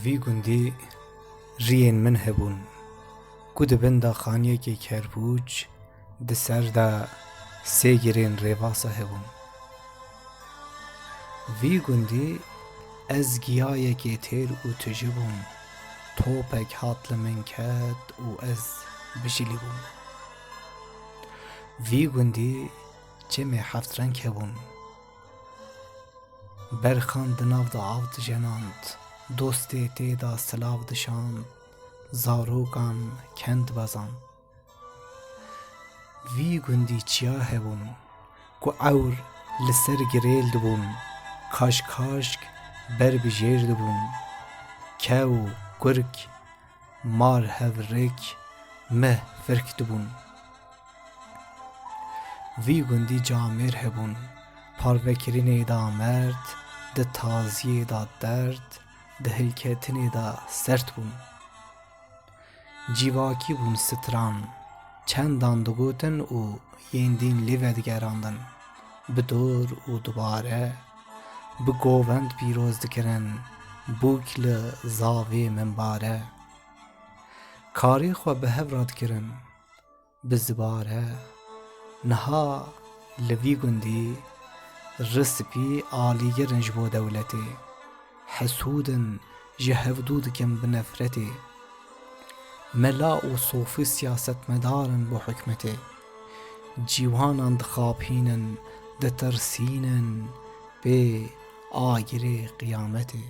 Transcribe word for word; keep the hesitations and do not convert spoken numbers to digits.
Vî gundî riyên min hebûn ku di bin daxaniyekê kerpûç di ser de sê girên rêvasa hebûn. Vî gundî ez giyayekê têr û tiji bûm. Topek hat li min ket û ez bijilî bûm. Vî gundî çemê heft reng hebûn. Berxan di nav de av dijenand. Dostê tê de silav dişand. Zarokan kend bezand. Vî gundî çiya hebûn ku ewr li ser girêl dibûn, kaşkaşk ber bi jêr dibûn. Kew, kurk, mar, hevrik, mih firk dibûn. Vî gundî camêr hebûn, parvekirinê de merd, di taziyê de derd, di hilketinê de sert bûn. Cîvakî bûn stran, çendan digotin û yên dîn lê vedigerandin. Bi dor û dubare, bi govend pîroz dikirin, bûk li zavê minbare. Karê xwe bi hev re dikirin, bi zibare. Niha li vî gundî rispî alîgir in ji bo dewletê. Hesûd in, ji hevdû dikin bi nefretê. Mela û sofî siyasetmedar in bo hikmetê. Cîwanan dixapînin, ditirsînin pê agirê qiyametê.